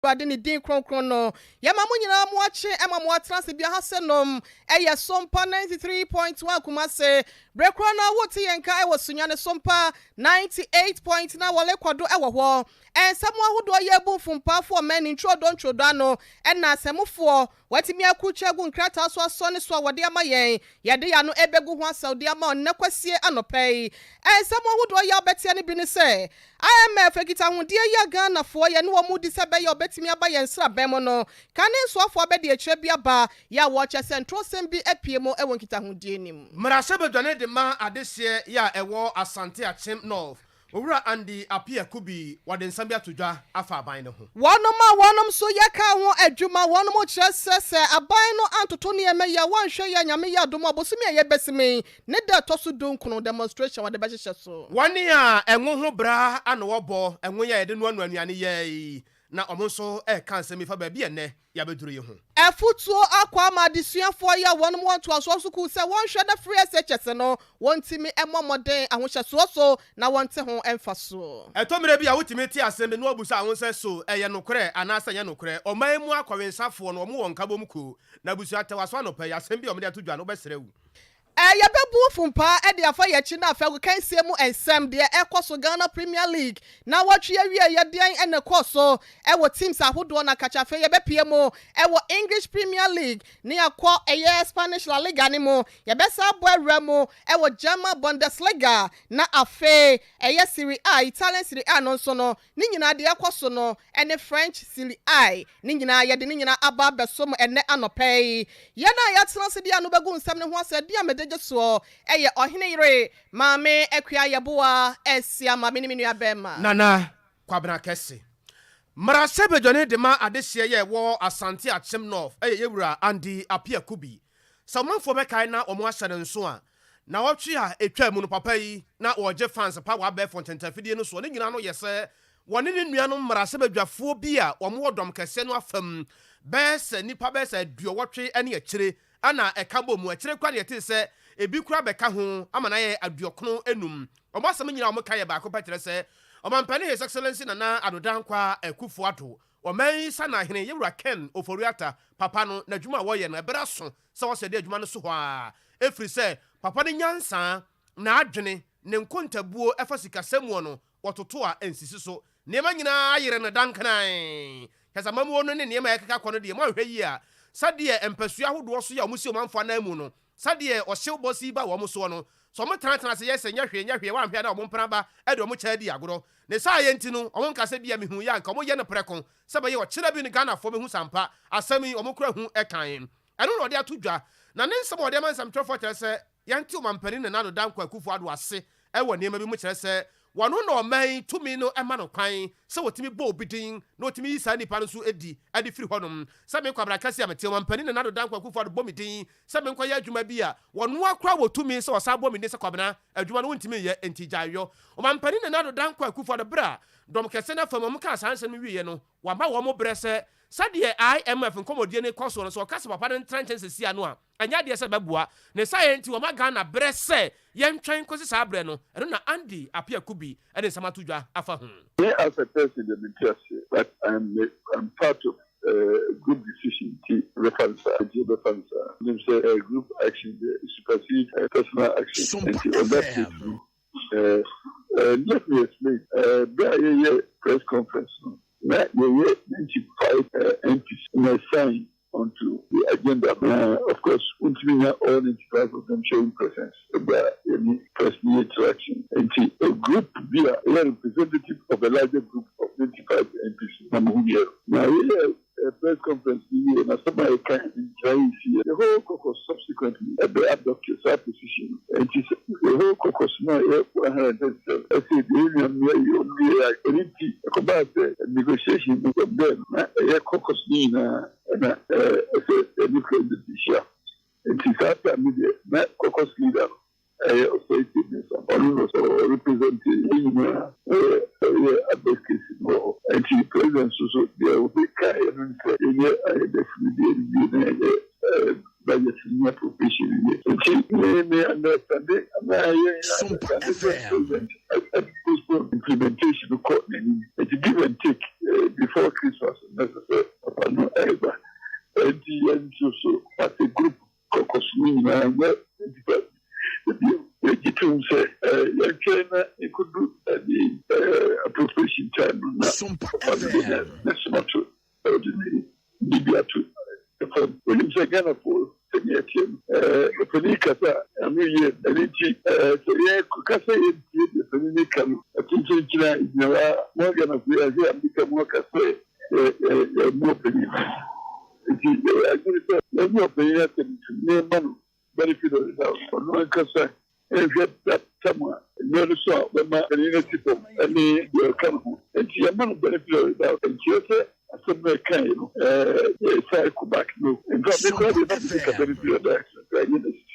Awurade ne din kronkron no. Yɛma mo nyinaa mo akye ma mo atena ase bia ha sɛ nom ɛyɛ Sompa 93.1 Kumase. Berɛ korɔ no wote yɛn nka ɛwɔ Sunyani Sompa 98.9 wɔ Lekɔdo ɛwɔ hɔ. Nsɛm ahodoɔ yɛ bu mfumpaafoɔ mɛn ne ntwerɛdɔ ntwerɛdɔ ano ɛna asɛmfoɔ wɔatumi akrukye agu nkrataa so asɔ ne so a wɔde ama yɛn. Yɛde yɛn ano ɛbɛgu ho asɛw de ama ɔnnɛ Kwasie anɔpa yi. Nsɛm ahodoɔ yɛ abɛteɛ no bi ne sɛ IMF nkitahodie yi a Ghanafoɔ yɛne wɔn di sɛ bɛyɛ ɔbɛtumi aba yɛn nsraban mu no, kane nsoafoɔ abɛde akyerɛ bi aba yɛ a wɔkyɛ sɛ ntorɔsɛm bi apue mu wɔ nkitahodie no mu. Mmarahyɛbadwane de ma adehyeɛ yɛ a ɛwɔ Asante Akyem North, Owura Andy Appiah Kubi, wɔde nsɛm bi ato dwa afa aban no ho. Wɔnom a wɔnom nso yɛ kaa ho adwuma, wɔnom kyerɛ sɛ sɛ aban no antoto nneɛma yi a wɔnhwɛ yɛ Nyame yɛ adom a bosome a yɛbɛsim yi ne da ɛtɔ so 19 demonstration wɔde bɛhyehyɛ so. Wɔn a ɛngo ho bra ano wɔbɔ ɛngo yi a yɛde noanoa nnuane yɛ yi, na wɔn nso reka nsɛm yi fa baabi a ɛnnɛ yɛabɛduru yi ho. Afotuo akɔ ama adesuafoɔ yi a wɔnom wɔ ntoasoɔ sukuu sɛ wɔnhwɛ na free SHS no wɔntumi mmɔ mmɔden ahohyɛsoɔ so na wɔnte ho mfasoɔ. Ɛtɔ mmerɛ bi a wotumi te asɛm bi na woabisa wo ho sɛ so ɛyɛ nokorɛ anaasɛ ɛnyɛ nokorɛ. Ɔman yi mu akɔwensafoɔ no wɔn wɔ nkabom kuo na abusua tɛwaso anɔpa yi asɛm bi a wɔde ato dwa no wobɛsrɛ wu. Yɛbɛbu mfumpaa de afa yɛn akyi na afei agokansie mu nsɛm, deɛ ɛrekɔ so Ghana Premier League na wɔtwe awieeɛ, deɛn na ɛkɔɔ so wɔ teams ahodoɔ no akakye. Afei yɛbɛpue mu wɔ English Premier League ne yɛakɔ ɛyɛ Spanish La Liga no mu. Yɛbɛsan abɔ awura mu wɔ German Bundesliga na afei ɛyɛ Serie A, Italian Serie A no nso no, ne nyinaa deɛ ɛkɔ so no ne French Serie A, ne nyinaa yɛde ne nyinaa aba abɛso mu ɛnnɛ anɔpa yi. Yɛn a yɛatena ase de ano bɛgu nsɛm no ho asɛ deɛ mede gye soɔ ɛyɛ ɔhene yere Maame Akua Yɛboa Asia maame ne me nua bɛrima. Nana Kwabena Kɛse. Mmarahyɛbadwani de ma adehyeɛ yɛ ɛwɔ Asante Akyem North ɛyɛ Yɛwura Andy Appiah Kubi. Sɛ ɔmanfoɔ bɛkae na wɔn ahyɛ no nso a, naawɔtwe a ɛtwaa mu no papa yi na wɔregye fans pa wɔ abɛɛfo ntɛntɛmfidie no soɔ. Ne nyinaa no yɛ sɛ wɔne ne nuanom mmarahyɛbadwafoɔ bi a wɔn wɔ dɔm kɛseɛ no afam bɛyɛ sɛ nnipa bɛyɛ sɛ 80 ne akyire ana ɛka bɔ mu. Akyire kora ne yɛtee sɛ ebi kora bɛka ho ama no ayɛ 95. Wɔn asɛm nyinaa wɔn ka yɛ baako pɛ kyerɛ sɛ ɔmampanin His Excellency Nana Addo Dankwa Akufo Addo, ɔman yi sanahene Yɛwura Ken Ofori-Atta, papa no n'adwuma a wɔyɛ no ɛberɛ aso sɛ wɔsɛ de adwuma no so hɔ a, ɛfiri sɛ papa no nyansaa, n'adwene, ne nkontabuo ɛfa sikasɛm mu no wɔtoto a ɛnsisi so. Nneɛma nyinaa ayere no dankenan. Kyɛ sɛ amamuo no ne nneɛma a ɛkeka kɔ no deɛ moanhwɛ yie a, sɛdeɛ mpasua ahodoɔ so yɛ a wɔn si ɔmanfoɔ anan mu no, sɛdeɛ ɔhyew bɔ si ba wɔn soɔ no, sɛ wɔn tenatena ase yɛ sɛ nyɛ hwee nyɛ hwee, wɔanhwɛ a na wɔn mpena ba de wɔn kyɛ adi agorɔ. Ne saa yɛ nti no, wɔn nka sɛ bia mehu yɛ anka wɔyɛ no prɛko sɛ bɛyɛ ɔkyena bi no Ghanafoɔ bɛhu sampa asɛm yi wɔn kora hu kan. Ɛno na ɔde ato dwa. Na ne nsɛm a ɔde ama nsɛmtwerɛfoɔ kyerɛ sɛ yɛnte ɔmampanin Nana Addo Dankwa Akufo-Addo ase wɔ nneɛma bi mu kyerɛ sɛ wɔno na ɔman yi tumi no ma no kwan sɛ wɔtumi bɔ obi din na wɔtumi yi saa nipa no nso adi de firi hɔnom. Sɛ me Kwabena Kɛse a mete ɔmampanin Nana Addo Dankwa Akufo-Addo bɔ me din sɛ menkɔyɛ adwuma bi a, wɔno akora wɔ tumi sɛ wɔsan bɔ me din sɛ Kwabena adwuma no wontumi nyɛ enti gyae yɔ. Ɔmampanin Nana Addo Dankwa Akufo-Addo berɛ a dɔm kɛse no afam wɔn kaa saa nsɛm no wieɛ no, wama wɔn berɛ sɛ sɛdeɛ IMF nkɔmmɔdie no rekɔ soɔ no, sɛ ɔka sɛ papa no ntena nkyɛn seesei ano a, ɛnyɛ adeɛ sɛ bɛboa. Ne saa yɛ nti wɔma Ghana berɛ sɛ yɛntwɛn kɔsi saa berɛ no. Ɛno na Andy Appiah Kubi de nsɛm ato dwa afa ho. Me as a person deɛ mente aseɛ, but I'm part of group decision nti bɛfa no saa, nti yɛbɛfa no saa. Nim sɛ group action deɛ supersede personal action, nti on that case no, let me explain. Bere a yɛyɛ press conference no, na yɛyɛ 95 MPs na sign onto the agenda. Of course, wontumi nya all 95 of them showing presence ɛberɛ a yɛne press ne interaction. Nti a group bi a ɛyɛ representative of a larger group of 95 MPs na mo ho yɛ. Na yɛyɛ press conference ni wie na sɛm a yɛka ngyina yi si the whole caucus subsequently ɛbɛ adopt saa position. Nti the whole caucus no a yɛ 137 ɛsɛ deɛ yɛn nuanom yɛ yɛ ɔmo yɛ a ɛno nti ɛkɔbaa sɛ negotiation no from there na ɛyɛ caucus no nyinaa ɛna ɛsɛ ɛne president hyia. Nti saa time no deɛ na caucus leader no ɛyɛ Osei Mensah, ɔno no ɔrepresent yɛn nyinaa ɛyɛ advocacy no wɔ hɔ. Nti president nso so deɛ obi kaeɛ no sɛ yɛnyɛ IMF no deɛ no wie na yɛnyɛ budget no appropriation no wie. Nti me understand anaa yɛn understand sɛ president postpone implementation kɔ n'anim. Nti give and take before Christmas necessary. sɛ papa no ɛreba. Enti yɛn nso so as a group caucus no nyinaa, nyɛ nnipa ebi yɛgye tom sɛ yɛntwɛn na yɛkɔdu ɛde appropriation time no na papa no de ne soma to ɔde ne biribi ato fam. Wonim sɛ Ghanafoɔ sɛnea ɛteɛ no, ɔpanin kasa a ano yie. Ɛno nti sɛ yɛkasa yɛntie deɛ panin no ka no akyinkyinkyini a gyina hɔ a mo Ghanafoɔ yi ahwɛ a mbika mo aka sɛ yɛmmu ɔpanin no. Nti yɛyɛ adwene sɛ yɛnyɛ ɔpanin asɛm ntom na yɛma no benefit of the doubt, ɔno ankasa nhwɛ tam a mmerɛ no so a ɔbɛma panin no asi fam ne deɛ ɔka no ho. Nti yɛma no benefit of the doubt. Nkyerɛ sɛ asɛm no ɛkaeɛ no yɛsa kɔ back no. In fact, me koraa deɛ na mede ka benefit of the doubt ɛnyɛ necessary.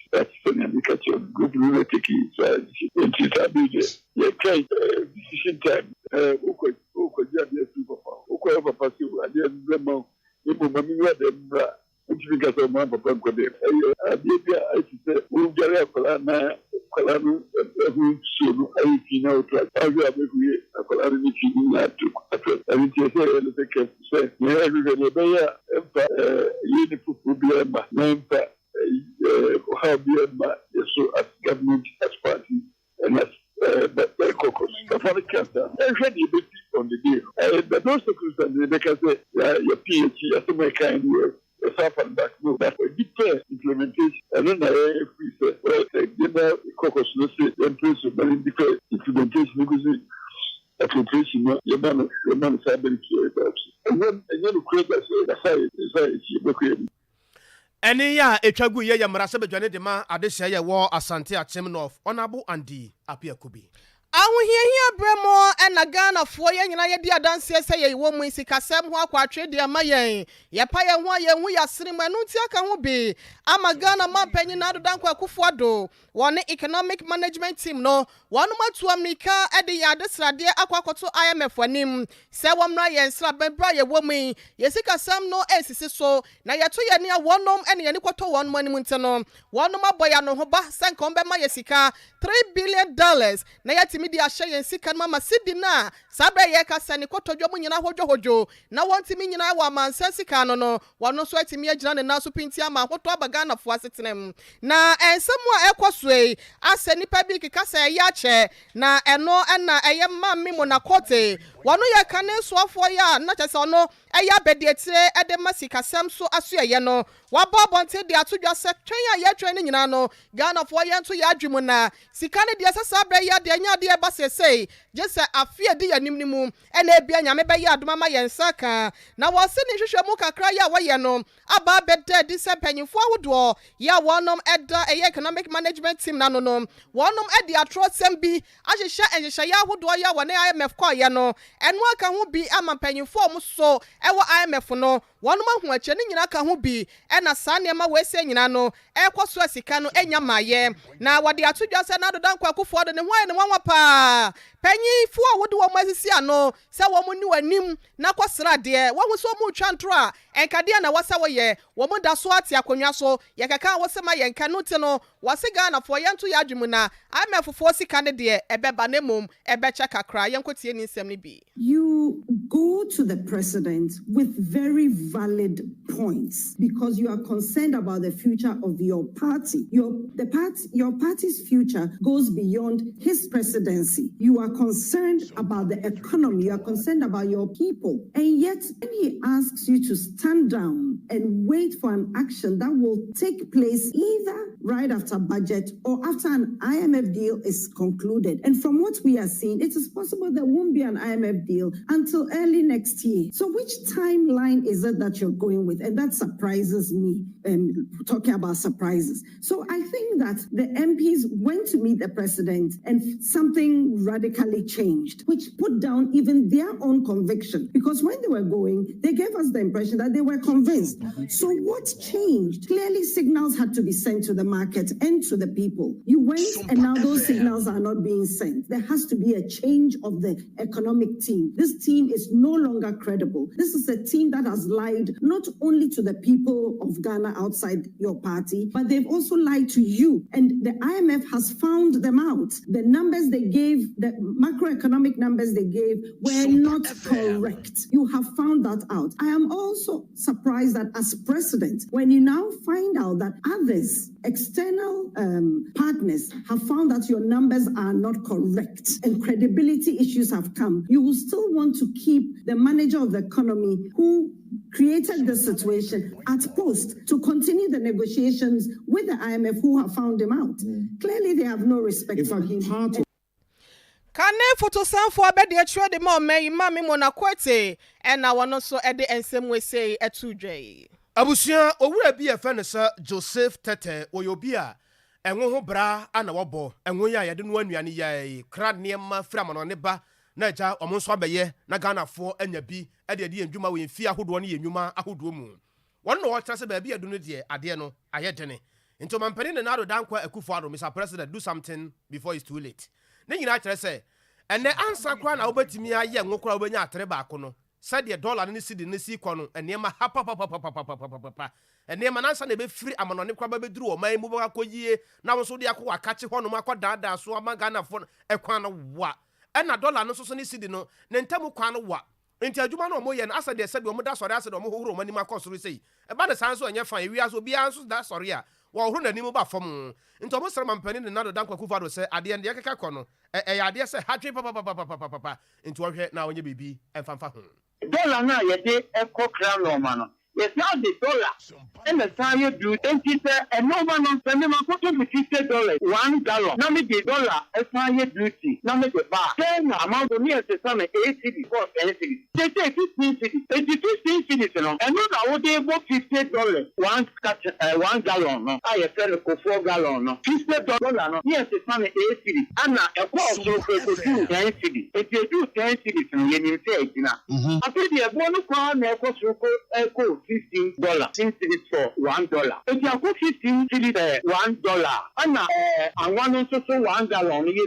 Sɛnea meka kyerɛ no, group no bɛ take saa decision. Nti saa bere deɛ yɛkae decision time, wokɔ wokɔgye adeɛ afiri papa, wokɔyɛ papa sɛ adeɛ no bɛma wo, mmom ma menwura dɛm mmra. Ntumi nka sɛ ɔma papa nkɔ dɛm. Ɛyɛ adeɛ bi a ayɛ te sɛ wodware akwadaa na akwadaa no ɛho nsuo no ayɛ fi na woto ahwɛ a bɛhwie akwadaa no ne fi no nyinaa ato ato. Ɛno nti ɛsɛ yɛ no sɛ kɛfo sɛ nea ɛhwehwɛ deɛ ɛbɛyɛ a ɛmfa yɛ ne foforɔ biara ma na ɛmfa ɔhaw biara ma yɛ so as government, as party and as caucus. Papa no kasa ɛhwɛ deɛ ɛbɛsi on the day no. Ɛyɛ those circumstances bɛka sɛ yɛpii akyi asɛm a ɛkae no yɛ yɛsa fa no back no, but ɛdi pɛ implementation ɛno na yɛyɛ firi sɛ general caucus no se yɛmpere so ma no ndi pɛ implementation no kɔsi appropriation no, yɛma no saa benefit of the doubt. Ɛnyɛ nokorɛ da sɛ yɛsa yɛsa akyi yɛbɛkɔ yɛ. Ɛne yɛ a ɛtwa gu yɛ yɛ mmarahyɛbadwane de ma adehyɛ yɛ wɔ Asante Akyem North, Honourable Andy Appiah Kubi. Ahohiahia berɛ mu ɛna Ghanafoɔ yɛn nyinaa yɛdi adanseɛ sɛ yɛwɔ mu sikasɛm ho akɔ atwe de ama yɛn, yɛpa yɛn ho a yɛn ho yɛasene mu. Ɛno nti aka ho bi ama Ghana mampanyin Nana Addo Dankwa Akufo Addo wɔne economic management team no wɔnom atu amirika de yɛn adesradeɛ akɔ akɔto IMF anim sɛ wɔmmra yɛn sraban berɛ a yɛwɔ mu yi, yɛn sikasɛm no esisi so na yɛto yɛn ni a wɔnom ne yɛn kɔtɔ wɔnom anim. Nti no wɔnom abɔ yɛn ano ho ba sɛ nka wɔn bɛma yɛ sika $3 billion na yɛatumi de ahyɛ yɛn sika no ama sidi no a saa berɛ yɛka sɛ ne kɔtɔdwa mu nyinaa hodwohodwo na wɔntumi nyinaa wɔ amansa sika no, wɔno nso atumi agyina ne nan so pinti ama ahotɔ aba Ghanafoɔ asetena mu. Na nsɛm a ɛkɔ so yi asɛ nnipa bi keka sɛ ɛyɛ akyɛ na ɛno ɛna ɛyɛ Maame Mona Quartey, wɔno yɛ kane soafoɔ yi a na kyerɛ sɛ ɔno ɛyɛ abɛdeɛtire ɛde ma sikasɛm so asoɛyɛ no, wabɔ abɔnten de ato dwa sɛ twɛn a yɛtwɛn no nyinaa no, Ghanafoɔ yɛn nso yɛ adwi mu na sika no deɛ sɛ saa berɛ yi adeɛ nyɛ adeɛ ba seesei, gye sɛ afe a di yɛn anim no mu ɛna ebia Nyame bɛyɛ adom ama yɛn nsa ka. Na wɔse ne nhwehwɛmu kakra yi a wɔyɛ no aba abɛda adi sɛ mpanyinfoɔ ahodoɔ yi a wɔnom ɛda ɛyɛ economic management team n'ano no, wɔnom ɛde atorɔsɛm bi ahyehyɛ nhyehyɛeɛ ahodoɔ yi a wɔne IMF kɔɔyɛ no. Ɛno aka ho bi ama mpanyinfoɔ a wɔn so ɛwɔ IMF no wɔnom ahu akyire ne nyinaa ka ho bi ɛna saa nneɛma wɔesie nyinaa no ɛrekɔ so a sika no anya maayɛ. Na wɔde ato dwa sɛ Nana Addo Dankwa Akufo Addo ne ho ayɛ ne nwanwa paa, panyinfoɔ a wɔde wɔn asisi ano sɛ wɔn ni wɔn anim na kɔsra adeɛ wɔn nso wɔn retwa ntoro a nkadeɛ na wɔsɛ wɔyɛ wɔn da so ate akonnwa so yɛkɛka a wɔsɛ ma yɛn nka no ti no. Wɔse Ghanafoɔ yɛnto yɛ adwene mu na IMF foɔ sika no deɛ ɛbɛba ne mmom ɛbɛkyɛ kakra. Yɛnkɔtie ne nsɛm no bi. You go to the president with very valid points because you are concerned about the future of your party. Your party's future goes beyond his presidency. You are concerned about the economy. You are concerned about your people. And yet, when he asks you to stand down and wait for an action that will take place either right after budget or after an IMF deal is concluded. And from what we are seeing, it is possible there won't be an IMF deal until early next year. So, which timeline is it that you're going with? And that surprises me, talking about surprises. So, I think that the MPs went to meet the president and something radically changed, which put down even their own conviction. Because when they were going, they gave us the impression that They were convinced. So what changed? Clearly, signals had to be sent to the market and to the people. You went, and now those signals are not being sent. There has to be a change of the economic team. This team is no longer credible. This is a team that has lied not only to the people of Ghana outside your party, but they've also lied to you. And the IMF has found them out. The numbers they gave, the macroeconomic numbers they gave, were not correct. You have found that out. I am also surprised that as president, when you now find out that others, external partners, have found that your numbers are not correct and credibility issues have come, you will still want to keep the manager of the economy who created the situation at post to continue the negotiations with the IMF who have found him out. Clearly, they have no respect In for fact, him. part of Kane fotosanfoɔ abɛde akyerɛ de ma ɔman yi, Maame Mona Quartey, ɛna wɔn nso de nsɛm wesei ɛto dwa yi. Abusua, owura bi a yɛfrɛ no sɛ Joseph Tɛtɛ, wɔyɛ obi a ɛnwo ho bra ana wɔbɔ ɛnwo yi a yɛde no anuane yɛ kra nneɛma firi amanɔne ba na agya ɔmo nso abɛyɛ na Ghanafoɔ anya bi ɛde adi yɛn dwuma wɔ yɛn fie ahodoɔ ne yɛn nnwuma ahodoɔ mu. Wɔn na wɔkyerɛ sɛ baabi adu no deɛ, adeɛ no ayɛ dene, nti ɔmampanin Nana Addo Dankwa Akufo Addo, Mr President, do something before it's too late. Ne nyinaa kyerɛ sɛ ɛnɛ ansa koraa na wobɛtumi ayɛ ngo koraa wobɛnya atere baako no, sɛdeɛ dɔla no ne sidi no si kɔ no, nneɛma ha papapapapapapa, nneɛma nansa na ɛbɛfiri amanɔne koraa bɛbɛduru ɔman mu, bɛkɔ akɔ yie na wo nso de akɔ wakakye hɔnom akɔ daadaa so ama Ghanafoɔ no, ɛkwan no wa, ɛna dɔla no nso so ne sidi no ne ntam kwan no wa, nti adwuma no a ɔmoyɛ no asɛ deɛ sɛdeɛ ɔmo da sɔre asɛ deɛ ɔmo hohoro ɔmo anim akɔ soro sei. Ɛba ne saa nso ɛnyɛ fan. Ewiase obiara nso da sɔre a wɔhohoro n'anim ba fam, nti ɔmo srɛ mampanin Nana Addo Dankwa Akufo Addo sɛ adeɛ no deɛ ɛkeka kɔ no ɛyɛ adeɛ sɛ hadwe papapapapapapa, nti wɔhwɛ na wɔnyɛ biribi ɛmfamfa ho. Dɔla no a yɛde ɛkɔ kra nɔɔma no, yɛsan de dɔla ɛna san yɛ du, nti sɛ ɛnɔɔma no sɛ mema kɔtɔ me $50 1 gallon na mede dɔla ɛsan yɛ duty na mede ba a, sɛ na amanfo ne yɛsesa no 8 cedis kɔɔ 10 cedis, sese 15 cedis, eti 15 cedis no, ɛno na wode bɔ $50 one carton, 1 gallon no a yɛfrɛ no Kufuor gallon no. $50 no ne yɛsesa no 8 cedis, ana ɛkɔɔ soro kɔ ekodu 10 cedis, eti edu 10 cedis no, yɛnim sɛ ɛgyina. Afei deɛ, ɛboɔ no koraa na ɛkɔ soro kɔ ɛkɔ $15, 15 cedis for $1, eti akɔ 15 cedis $1, ɛna anwa no nso so 1 gallon no yɛ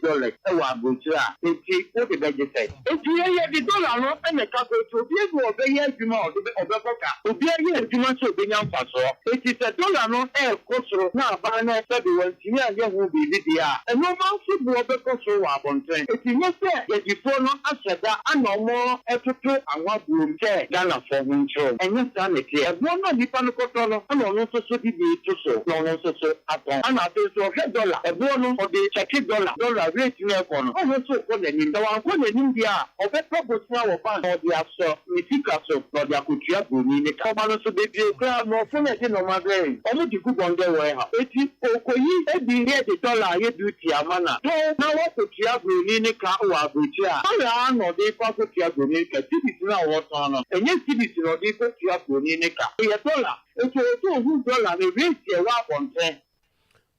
$50 ɛwɔ aburokyire a, eti wode bɛgye sɛ eti yɛyɛ de dɔla no ɛna ɛka so, eti obi ebi ɔbɛyɛ adwuma a ɔde bɛ ɔbɛbɔ ka, obi ayɛ adwuma nso obenya mfasoɔ, eti sɛ dɔla no ɛɛkɔ soro na aban no sɛbi wɔntumi anyɛ ho biribi deɛ a, ɛnneɛma nso boɔ bɛkɔ soro wɔ abɔnten. Eti nye sɛ yɛdifoɔ no ahyɛ da ana ɔmo ɛtoto anwa buom sɛ Ghanafoɔ ho nkyerɛw, ɛnyɛ saa na ɛteɛ. Ɛboɔ no a nipa no kɔtɔ no, ɛna ɔno nso so de bi to so na ɔno nso so atɔn, ɛna afei nso ɔhwɛ dɔla ɛboɔ no, ɔde kyɛke dɔla rate no ɛkɔ no, ɔno nso kɔ n'anim. Sɛ wankɔ n'anim deɛ a, ɔbɛpɛ bosea wɔ bank na ɔde asɔ ne sika so na ɔde akɔtua buroni ne ka. Ɔma no nso bebree koraa, mmorɔfo no ɛde nɔɔma brɛ yi, ɔmo de gu bonded warehouse, eti okoyi ebi yɛ de dɔla ayɛ duty ama na tɔn na wɔkɔtua buroni ne ka wɔ aburokyire a, dɔla a na ɔde kɔ akɔtua buroni ne ka. Cedis no a wɔtɔn no, ɛnyɛ cedis na ɔde kɔtua buroni ne ka, ɛyɛ dɔla, eti otu ohu dɔla no rate ɛwɔ abɔnten.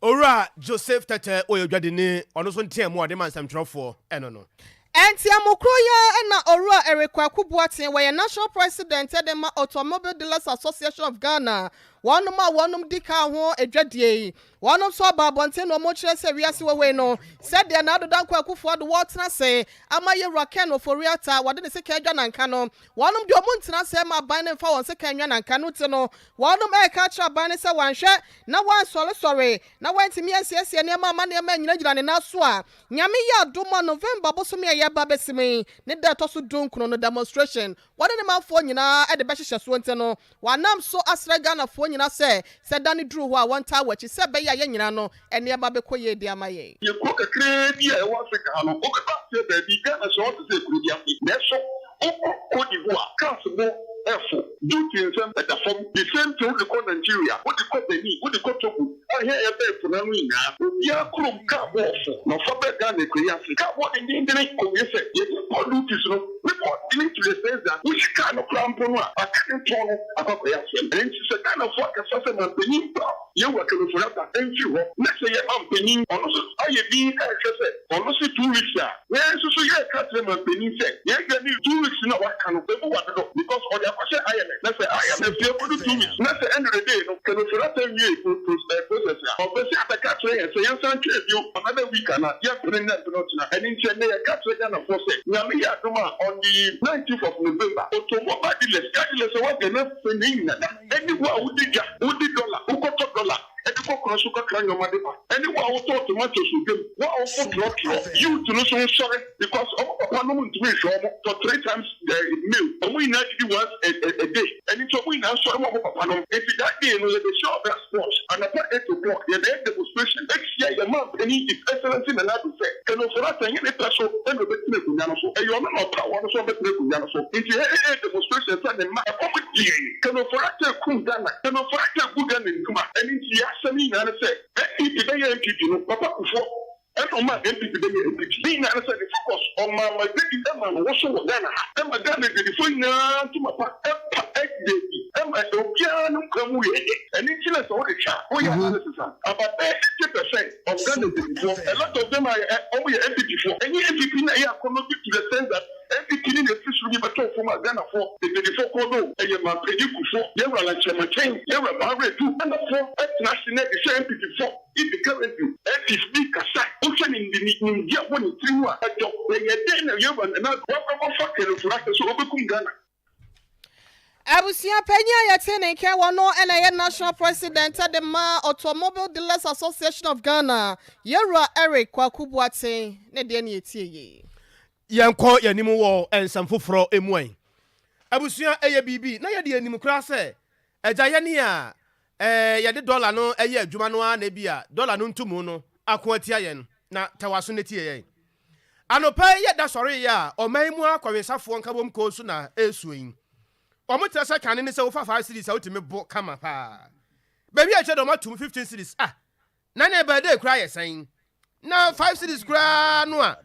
Owura Joseph Tɛtɛ, ɔyɛ odwadini, ɔno nso nteɛ mu a ɔde ma nsɛmtwerɛfoɔ ɛno no. Ɛntiamokuro yi na Owura Eric Kwaku Boateng, wɔyɛ national president de ma Automobile Dealers Association of Ghana, wɔnom a wɔnom di kaa ho adwadie yi, wɔnom nso aba abɔnten na wɔn kyerɛ sɛ wiase wɔwei no, sɛdeɛ Nana Addo Dankwa Akufo Addo wɔtena se ama yɛwura Ken Ofori-Atta wɔde ne sika adwa nanka no, wɔnom deɛ ɔmo ntena se ma aban no mfa wɔn sika nwa nanka no ti no, wɔnom ɛreka kyerɛ aban no sɛ wɔanhwɛ na wɔansɔresɔre na wɔantumi asiesie nneɛma ama nneɛma nyinagyina ne nan so a, Nyame yɛ adom a, November bosome a yɛba bɛsim yi ne da ɛtɔ so 19 no, demonstration wɔde ne manfoɔ nyinaa de bɛhyehyɛ soɔ. Nti no wɔanam so asrɛ Ghanafoɔ nyinaa sɛ sɛ da no duru hɔ a, wɔntaa wɔ akyi sɛ ɛbɛyɛ a yɛn nyinaa no nneɛma bɛkɔ yie de ama yɛn. Yɛ kuro kakraa bi a ɛwɔ Africa ha no, wobɛba aseɛ baabi, Ghana hyɛ wɔte sɛ kuro bi ase, nanso wokɔ Cote d'Ivoire, cars bo ɛfo, duty nsɛm ɛda fam. The same thing, wode kɔ Nigeria, wode kɔ Benin, wode kɔ Togo, ahɛ yɛbɛɛ po n'ano nyinaa, obiara kurom kaa bɔ ɔfo na ɔfa bɛɛ Ghana ekuro yi ase kaa bɔ dendendene kɔwie sɛ yɛde kɔ duties no ne bɔ dene to the sense that wosi kaa no koraa mpo no a, aka ne tɔn no akɔ akɔyɛ asɛm. Ɛno nti sɛ Ghanafoɔ akasa sɛ mampanyin pa. Yehowa Ken Ofori-Atta mfiri hɔ na sɛ yɛ mampanyin ɔno nso ayɛ din rehwɛ sɛ ɔno se 2 weeks a, yɛn nso so yɛreka kyerɛ mampanyin sɛ yɛn deɛ ne 2 weeks no a waka no emu wa dodo because ɔde akɔhyɛ IMF na sɛ IMF yɛ kɔdu 2 weeks na sɛ end of the day no Ken Ofori-Atta nwie process a ɔpɛ sɛ abɛka kyerɛ yɛn sɛ yɛnsan twɛn bio another week ana yɛmpene nnɛ mpene ɔkyena. Ɛno nti ɛnnɛ yɛka kyerɛ Ghanafoɔ sɛ Nyame yɛ adom a, on the 19th of November, automobile dealers, car dealers a wɔn Ghana fɛ ne nyinaa ɛne wo a wodi dwa, wodi dollar, wokɔtɔ dollar ɛde kɔ kwan so kakra nneɛma de ba, ɛne wo a wotɔ tomatoes wɔ dwam, wo a wofo trɔtrɔ, youth no so nsɔre because ɔmo papa nom ntumi nhwɛ ɔmo for three times the meal. Ɔmo nyinaa didi once a day. Ɛne nti ɔmo nyinaa nsɔre ma ɔmo papa nom. Nti that day no yɛde show that spot anapa 8 o'clock, yɛde yɛ demonstration etia yɛ man panyin, His Excellency Nana Addo, sɛ Ken Ofori-Atta nyɛ ne pɛ so ɛna ɔbɛtena akonnwa no so. Ɛyɛ ɔno na ɔpa wɔn so ɔbɛtena akonnwa no so. Nti ɛyɛ demonstration sɛ ne mma ɛkɔm die Ken Ofori-Atta kum Ghana, Ken Ofori-Atta gu Ghana ndwuma. Ɛne nti yɛ asɛm nyinaa no sɛ NPP bɛyɛ NPP no, Papa Kufuor ɛna ɔma NPP bɛyɛ NPP. Ne nyinaa no sɛ ne focus ɔma ma dedi ɛma no woso wɔ Ghana ha, ɛma Ghana dedifoɔ nyinaa ntoma pa ɛpa ɛde bi ɛma obiara no nkwa mu yɛ dɛ. Ɛne nti na sɛ wode twa woyɛ analysis a, about 80% of Ghana dedifoɔ, a lot of them are ɔmo yɛ NPP foɔ. Ɛnyɛ NPP na ɛyɛ akɔnɔ bi to the sense that NPP ne na esi soro bi bɛtɔ fam a Ghanafoɔ dedifoɔ kɔ do. Ɛyɛ mampanyin Kufuor, yɛwura Lankyɛmankyɛn, yɛwura Baawere Ghanafoɔ ɛtena ase na ɛde hyɛ NPP foɔ. If currently NPP bi kasa, wohwɛ ne nimdeɛ wɔ ne tiri mu a ɛdɔ na yɛ dɛn na yɛwura Nana wɔkɔkɔfa Ken Ofori-Atta sɛ ɔbɛkum Ghana. Abusua panyin a yɛte ne nkyɛn wɔ no ɛna ɛyɛ national president de ma Automobile Dealers Association of Ghana, yɛwura Eric Kwaku Boateng ne deɛ ne yɛtie yie. Yɛnkɔ yɛnim wɔ nsɛm foforɔ mu ɛ. Abusua, ɛyɛ biribi na yɛde anim koraa sɛ agya yɛne a yɛde dɔla no ɛyɛ adwuma no ara na bi a dɔla no ntomu no ako atia yɛn na tawa so ne tie yɛn anɔpa yi. Yɛda sɔre yɛ a, ɔman mu akɔwensafoɔ nkabom koo so na ɛresuo yi. Ɔmo kyerɛ sɛ kane ne sɛ wofa 5 cedis a, wotumi bo kama paa. Baabi a kyerɛ dɛ ɔmo atum 15 cedis ah, na ne ɛbɛɛdɛ koraa yɛ sɛn na 5 cedis koraa no a,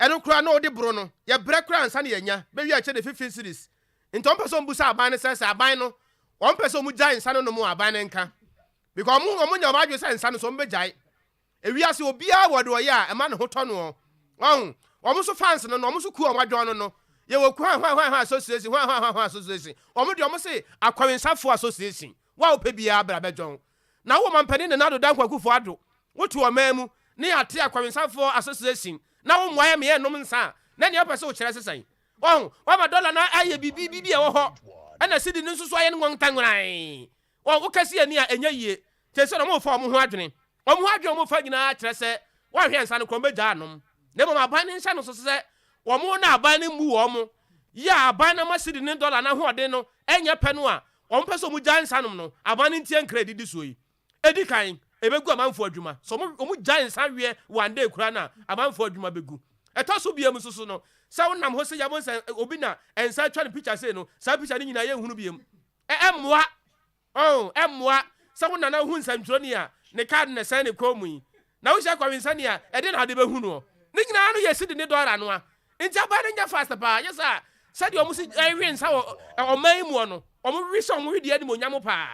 ɛno koraa na ɔde boro no yɛbrɛ koraa ansa ne yɛnya bɛwi a kyerɛ de 15 cedis. Nti ɔmo pɛ sɛ ɔmo busa aban no sɛ aban no ɔmo pɛ sɛ ɔmo gyae nsa no nom a, aban no nka because ɔmo nya ɔmo adwene sɛ nsa no so ɔmo bɛgyae. Ewiase obiara wɔ de ɔyɛ a ɛma ne ho tɔ noɔ. Ɔho ɔmo nso fans no ɔmo nso ku ɔmo adwɔn no yɛwɔ ku hwan hwan hwan hwan association, hwan hwan hwan hwan association. Ɔmo deɛ ɔmo se akɔwensafoɔ association wa a wopɛ biara bra bɛdwɔn na wo mampanin Nana Addo Dankwa Akufo Addo wotu ɔman mu ne yɛate akɔwensafoɔ association na wo mmoa yɛ meyɛ nom nsa a, na nea wopɛ sɛ wokyerɛ sesan ɔho wama dɔla no ayɛ biribi biribi a ɛwɔ hɔ ɛna sidi no nso so ayɛ no nwɔntanworan wɔn wokɛse ani a ɛnyɛ yie kyɛ sɛ na ɔmo fa ɔmo ho adwene. Ɔmo ho adwene ɔmo fa nyinaa kyerɛ sɛ wɔahwɛ nsa no korɔ ɔmo anom na mmom aban ne nhyɛ no so sɛ wɔn na aban no mmu wɔn yɛ a, aban no ama sidi ne dɔla n'ahoɔden no ɛnyɛ pɛ no a wɔn pɛ sɛ ɔmo gya nsa nom no. Aban no ntie nkra edidi soɔ yi. Edi kan, ebegu amanfoɔ adwuma sɛ ɔmo gya nsa wiɛ one day kura na amanfoɔ adwuma begu. Ɛtɔ so biem nso so no sɛ wonam hɔ sɛ yabɔ nsa, obi na nsa atwa ne picture sei no, saa picture no nyinaa yɛnhunu biem. Ɛmmoa ɔn ɛmmoa sɛ wo nana hu nsɛntwerɛni a ne card na ɛsɛn ne kɔn mu yi na wohyɛ kɔwensani a ɛde na ade bɛhu noɔ. Ne nyinaa no yɛ sidi ne dɔla no a nti aban no nyɛ fast paa. Yɛ sɛ sɛdeɛ ɔmo si ɛwe nsa wɔ ɔman yi mu no, ɔmo wi sɛ ɔmo wi deɛ animonyam paa.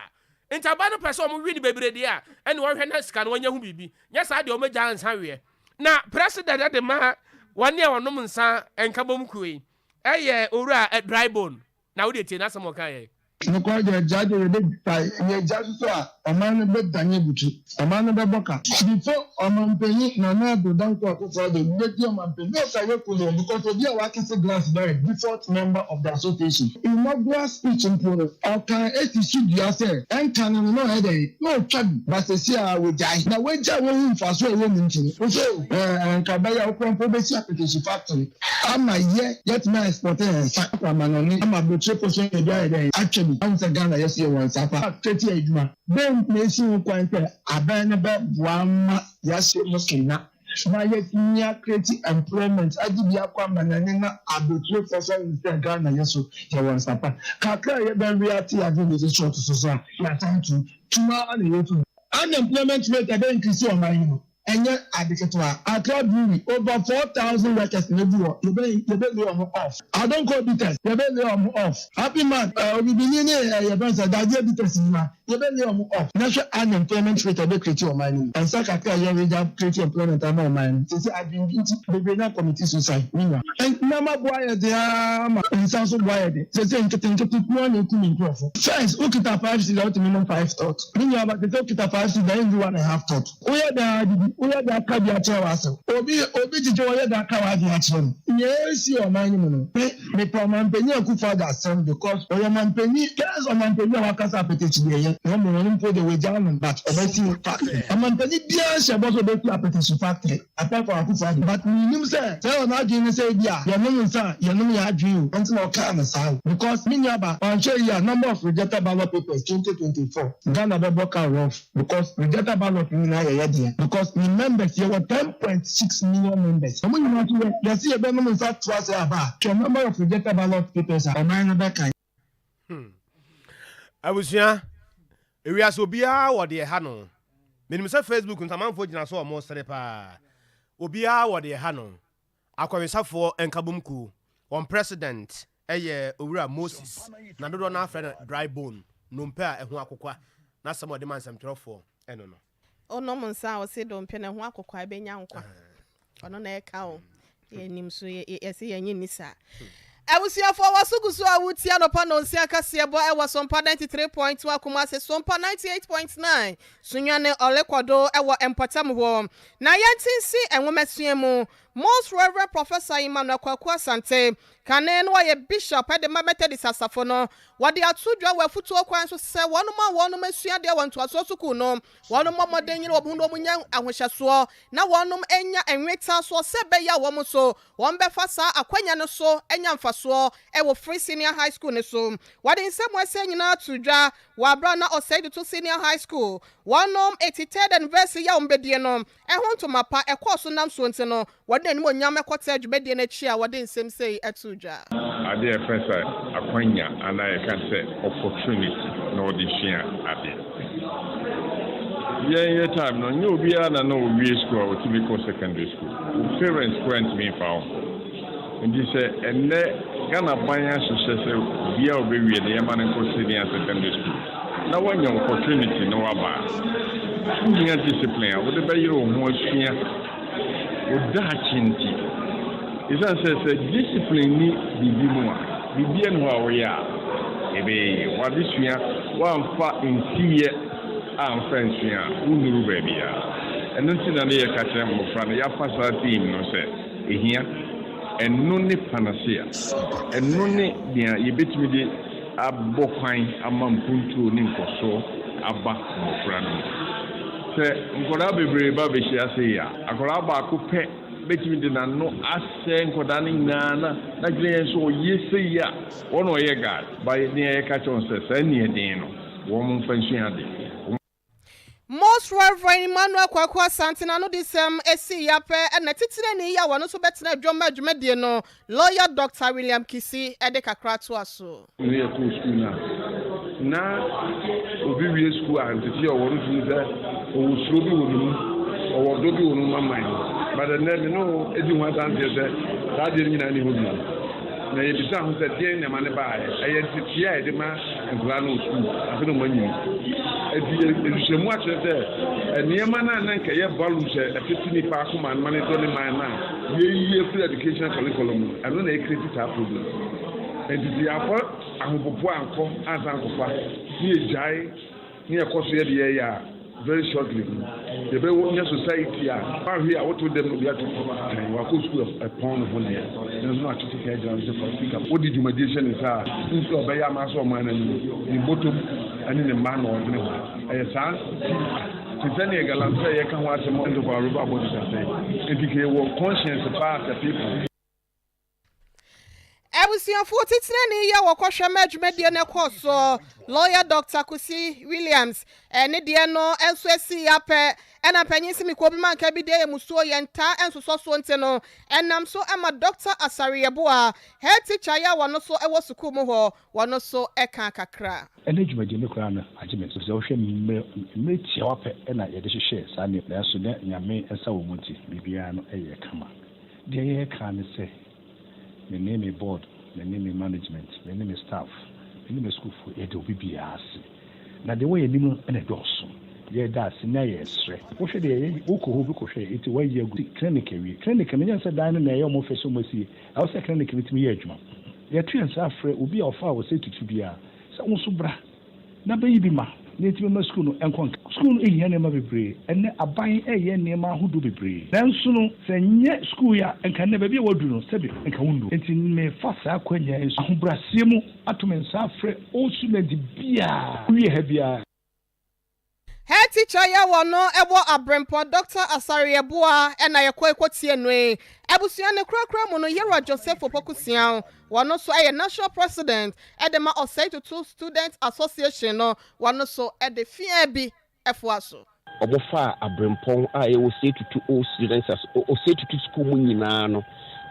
Nti aban no pɛ sɛ ɔmo wi ne bebree deɛ a, ɛne wɔhwɛ na sika no wɔnyɛ ho biribi. Nyɛ saa deɛ, ɔmo gya nsa weɛ. Na president de ma wɔne a wɔnom nsa nkabom kuo yi ɛyɛ owura Dry Bone na wode tie n'asɛm ɔka yɛ. Nokware deɛ, gya deɛ yɛbɛgyae. Yɛ gya soso a, ɔman no bɛdane abutu. Ɔman no bɛbɔ ka. Before ɔmanpanyin Nana Addo Dankwa Akufo-Addo bɛdi ɔmanpanyin, na ɔsa yɛ kurom because obi a wakese glass bɛyɛ default member of the association. Inaugural speech mpo no, ɔkan esi so dua sɛ ɛnka no no na ɔyɛ dɛn na ɔtwa bi, but sɛsi a wagyae. Na wagyae wahu mfaso a ɛwɔ mu nti no, nso ɛɛ nka bɛyɛ a wokora mpo wobɛsi apetition factory ama yɛ yɛtumi export yɛn nsa akɔ amanɔne ama aburokyerefo so yɛ bi ayɛ dɛn atwa bi ahu sɛ Ghana yɛso yɛ wɔn nsa pa akreti adwuma. Bɛn na esi ho kwan sɛ aban no bɛboa ma yɛahyɛ mu kena na yɛtumi acreate employment agye bi akɔ amanɔne na aburokyerefo so ahu sɛ Ghana yɛ so yɛ wɔn nsa pa kakra a yɛbɛwe ate ade ne yɛde short so so a yɛasan tum tuma na yɛtu unemployment rate ɛbɛ increase ɔman yi no. Ɛnyɛ ade ketewa. Accra Brewery, over 4,000 workers na egu hɔ, yɛbɛ yɛbɛ lay wɔn off. Adonko Bitters, yɛbɛ lay wɔn off. Happy Man, eh, Obibini ne eh, yɛfrɛ no sɛ Dadeɛ Bitters nyinaa, yɛbɛ lay wɔn off. Na hwɛ unemployment rate a ɛbɛ create wɔ ɔman no mu. Nsa kakra a yɛreda create employment ama ɔman no, seesei adwendwen nti, bebree no commit suicide, me nua. Nneɛma bo ayɛ den ara ma nsa nso bo ayɛ den. Seesei nketenkete ko ara na ekum nkurɔfo. First, wokita 5 cedis a wotumi nom five tot. Me nua ba, seesei wokita 5 cedis a endu one and half tot. Woyɛ dɛn ara didi, woyɛ dɛn aka bi akyerɛ w'asew. Obi obi gyigye woyɛ dɛn aka w'adwene akyerɛ no. Nea ɛresi wɔ ɔman no mu no, me mepɛ ɔmanpanyin Akufo Addo asɛm because ɔyɛ ɔmanpanyin, first ɔmanpanyin a wakasa apɛtɛkyi deɛ ɛyɛ, na mmom ɔno mpo deɛ wagyaa no but ɔbɛsi factory. Ɔmanpanyin biara nhyɛ bɔ sɛ ɔbɛsi apɛtɛkyi factory apart from Akufo Addo but mennim sɛ sɛ ɛwɔ n'adwene ne sɛ ebia yɛnom nsa a yɛnom yɛn adwene o, ɛnti na ɔkaa no saa o because me nuaba wanhwɛ yie a number of rejected ballot papers 2024 Ghana bɛbɔ ka rough. Because rejected ballot no nyinaa yɛ yɛ dea because ne members yɛ wɔ 10.6 million members, wɔn nyinaa nso yɛ yɛsi yɛ bɛ nom nsa to ase aba a, hwɛ number of rejected ballot papers a ɔman no bɛkan. Abusua, ewiase obiara wɔ deɛ ha no. Menim sɛ Facebook nsamanfoɔ gyina so a wɔn sere paa. Obiara wɔ deɛ ha no. Akɔwesafoɔ Nkabom Kuo, wɔn president yɛ Owura Moses, na dodoɔ no ara frɛ no Dry Bone, nnompe a ɛho akokwa, n'asɛm a ɔde ma nsɛmtwerɛfoɔ no no. Onom nsa a ɔse dompe no ɛho akokwa ɛbɛnya nkwa. Ɔno na ɛka o. Yɛnim so yɛse yɛnye nni saa. Abusuafoɔ wɔ so gu so a wotie anɔpa nonsia kaseɛbɔ ɛwɔ Sompa 93.1 Kumasi, Sompa 98.9 Sunyani Ɔlekɔdo ɛwɔ mpɔtam hɔ. Na yɛnte nsi nwomasua mu. Most Reverend Professor Emmanuel Kwaku Asante, kane no ɔyɛ Bishop de ma Methodist asafo no, wɔde ato dwa wɔ afutuo kwan so sɛ wɔnom a wɔnom asua adeɛ wɔ ntoasoɔ sukuu no, wɔnom mmɔ mmɔden nyere wɔn ho na wɔn nya ahohyɛsoɔ na wɔnom nya nwetaasoɔ sɛ ɛbɛyɛ a wɔn nso wɔn bɛfa saa akwanya no so anya mfasoɔ wɔ Free Senior High School no so. Wɔde nsɛm a ɛsɛ nyinaa to dwa wɔ aberɛ a na Osei Tutu Senior High School wɔnom 83rd anniversary a wɔn bɛdie no ɛho ntoma pa ɛkɔɔ so nam soɔ nti no, wɔde n'animuonyam kɔtaa dwumadie no akyi a wɔde nsɛm sei too dwa. Adeɛ a yɛfrɛ sɛ akwanya anaa yɛka no sɛ opportunity na ɔde sua adeɛ. Yɛn yɛ time no, nyɛ obiara na na ɔwie school a ɔtumi kɔ secondary school. Wo parents koraa ntumi mfa wo nkɔ. Nti sɛ ɛnnɛ Ghana ban ahyehyɛ sɛ obiara a ɔbɛwie no yɛma no nkɔ senior secondary school na woanya opportunity na woaba a, wohia discipline a wode bɛyere wo ho asua wo daakye nti. Ɛsiane sɛ discipline nni biribi mu a, biribiara nni hɔ a woyɛ a ɛbɛyɛ yie. W'adesua, woamfa nsiyɛ amfa ansua a, wonnuru baabiara. Ɛno nti na ne yɛka kyerɛ mmɔfra no, yɛafa saa theme no sɛ ɛhia. Ɛno ne panacea. Ɛno ne nea yɛbɛtumi de abɔ kwan ama mpuntuo ne nkɔsoɔ aba mmɔfra no mu. Sɛ nkwadaa bebree ba bɛhyia ase yi a, akwadaa baako pɛ bɛtumi de n'ano asɛe nkwadaa no nyinaa na n'adwene yɛn sɛ ɔyɛ sei a, wɔn na ɔyɛ guard. Ba nea yɛka kyerɛ wɔn sɛ saa nniɛden no, wɔn mfa nsua ade. Most Reverend Emmanuel Kwaku Asante n'ano de sɛm esi yapɛ ɛna titirani yi a wɔn nso bɛtena dwom adwumadie no, Lawyer Dr. William Kisi, ɛde kakra toa so. Ne yɛkɔɔ sukuu no a, na obi wie sukuu a, ntete a ɔwɔ no tumi sɛ ɔwɔ suro bi wɔ ne mu, ɔwɔ dɔ bi wɔ ne mu ma man no. But ɛnnɛ me ne wo di ho adanseɛ sɛ saa adeɛ no nyinaa nni hɔ bio. Na yɛbisa ho sɛ deɛn na ɛma no baeɛ? Ɛyɛ nteteɛ a yɛde ma nkwadaa no wɔ sukuu ansa na wɔanyini. Enti nhwehwɛmu akyerɛ sɛ nneɛma no a na anka ɛyɛ values a ɛtete nnipa akoma no ma no dɔ ne man no a yɛyi afiri educational curriculum no, ɛno na ɛcreate saa problem no. Enti sɛ yɛamfa ahopopoɔ ankɔ ansa ankɔfa ne yɛgyae ne yɛkɔ so yɛ deɛ yɛyɛ a, very shortly no yɛbɛnya society a wahwe a woto dɛm no obi ato kan wakɔ sukuu ɛpɔn ne ho deɛ, nanso na atete kan gyina no sɛ fa speaker wode dwumadie hyɛ ne nsa a nso ɔbɛyɛ ama sɛ ɔman no anim ne bɔtɔm ne ne mma na ɔdwene ho. Ɛyɛ saa nti te sɛ neɛ galamsey yɛka ho asɛm ntɔkwa river bodies asɛe. Nti ka yɛwɔ conscience paa sɛ people. Abusuafoɔ titenani yi a wɔkɔhwɛ ma dwumadie no kɔɔ soɔ, Lawyer Doctor Kusi Williams, ne deɛ no nso asii apɛ ɛna mpanyin se mekɔ bi manka bi deɛ yɛ musuo yɛntaa nsosɔ soɔ nti no ɛnam so ma Doctor Asare Yeboah, head teacher yi a wɔno so wɔ sukuu mu hɔ, wɔno so ka kakra. Ɛnnɛ dwumadi no koraa no agye me efisɛ wohwɛ mmerɛ mmerɛ tiawa pɛ na yɛde hyehyɛɛ saa nneɛma nanso na Nyame nsa wɔ mu nti biribiara no yɛɛ kama. Deɛ yɛreka ara ne sɛ me ne me board, me ne me management, me ne me staff, me ne m'asukuufoɔ yɛda obi biara ase. Na deɛ ɛwɔ yɛn anim no na ɛdɔɔso. Yɛreda ase na yɛresrɛ. Wohwɛ deɛ yɛyɛ, wokɔ hɔ obi kɔhwɛ enti wɔayi agu clinic awie. Clinic no nyɛ sɛ dan no na ɛyɛ wɔn fɛ sɛ wɔasie, ɛwɔ sɛ clinic no tumi yɛ adwuma. Yɛto yɛn nsa frɛ obi a ɔfaa ɔsɛe tutu biara sɛ wo nso bra na bɛyi bi ma na yɛntumi mma sukuu no nkɔ nkan. Sukuu no hia nneɛma bebree. Ɛnnɛ aban reyɛ nneɛma ahodoɔ bebree. Nanso no, sɛ ɛnyɛ sukuu yi a, nka nnɛ baabi a woaduru no, sɛbe nka wonnuru. Enti mefa saa akwanya yi so ahobrɛaseɛ mu ato me nsa afrɛ old student biara, wowie ha biara, Head teacher yi a wɔno wɔ Abrempɔn Doctor Asare Yeboah na yɛkɔe kɔtie no yi. Abusua no korakora mu no Yewura Joseph Opoku Siaw, wɔno nso yɛ National President de ma Osei Tutu Student Association no, wɔno nso de feaa bi foa so. Wɔfaa Abrempɔn a ɛyɛ Osei Tutu Old Students Asso Osei Tutu Sukuu mu nyinaa no,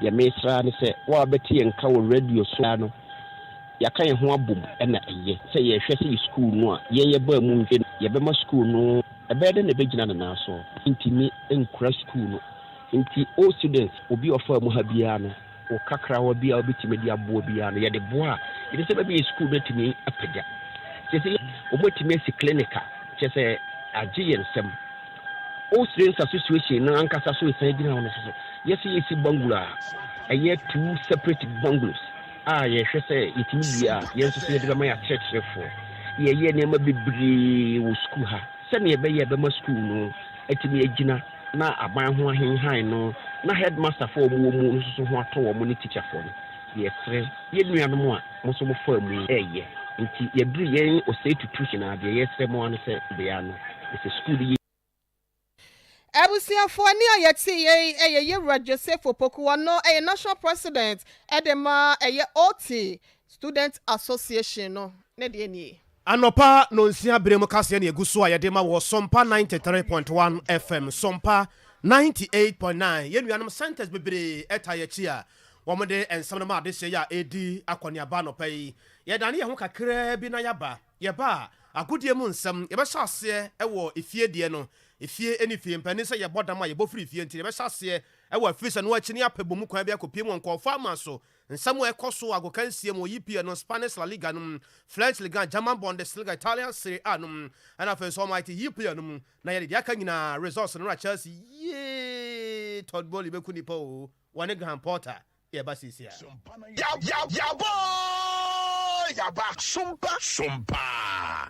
deɛ mesrɛ ara ne sɛ, wo a wobɛte yɛn nka wɔ radio so no, Yɛaka yɛn ho abom na ɛyɛ sɛ yɛhwɛ sɛ yɛ sukuu no a yɛn yɛbaa mu mfe no, yɛbɛma sukuu no. Ɛbɛyɛ dɛn na ɛbɛgyina ne nan so? Ntumi nkura sukuu no. Nti all students, obi a ɔfaa mu ha biara no, wo kakrawa bi a wobɛtumi de aboa biara no, yɛde boa a, yɛnim sɛ ɛbɛma yɛn sukuu no atumi apagya. Kyerɛ sɛ wɔatumi asi clinic a, kyerɛ sɛ agye yɛn nsam. Old Students Association no ankasa so resan gyina hɔ no nso so, yɛse yɛsi bungalow a ɛyɛ two separate bungalows. a yɛhwɛ sɛ yɛtumi wie a, yɛn nso so yɛde bɛma yɛn akyerɛkyerɛfoɔ. Yɛyɛ nneɛma bebree wɔ sukuu ha sɛdeɛ ɛbɛyɛ a ɛbɛma sukuu no atumi agyina na aban ho ahenhan no na headmasterfoɔ a wɔwɔ mu no nso so ho atɔ wɔn ne tikyafoɔ no. Yɛsrɛ yɛn nuanom a mo nso mofaa mu yi reyɛ nti yɛaduru yɛn Osei Tutu nyinaa deɛ yɛsrɛ mo ara ne sɛ bea no ɛsɛ sukuu no yɛ Abusuafoɔ nne a yɛtee yei yɛ Yewura Joseph Opoku, ɔno yɛ National President de ma ɛyɛ OT Student Association no, ne deɛ nie. Anɔpa nonsia bere mu kaseɛ na ɛgu so a yɛde ma wɔ Sompa 93.1 FM, Sompa 98.9. Yɛn nuanom centers bebree taa yɛn akyi a wɔde nsɛm no ma adehyeɛ yi a ɛredi akɔneaba anɔpa yi. Yɛdane yɛn ho kakraa bi na yɛaba. Yɛba a, agodie mu nsɛm, yɛbɛhyɛ aseɛ wɔ efie deɛ no, efie ne fie, mpanin sɛ yɛbɔ dam a yɛbɔ firi fie nti yɛbɛhyɛ aseɛ wɔ afiri sɛ no akyi ne apɛ bɔ mu kwan bi akɔpie mu wɔ nkɔɔfoɔ ama so, nsɛm a ɛkɔ so wɔ agokansie mu wɔ EPL no, Spanish La Liga no mu, French Ligue 1, German Bundesliga, Italian Serie A no mu, ɛna afei nso Almighty EPL no mu, na yɛde deɛ aka nyinaa, results no na Chelsea yee Todd Boehly bɛku nipa oo, wɔne Graham Potter yɛba seesei a. Yaba oo yaba sompa sompa.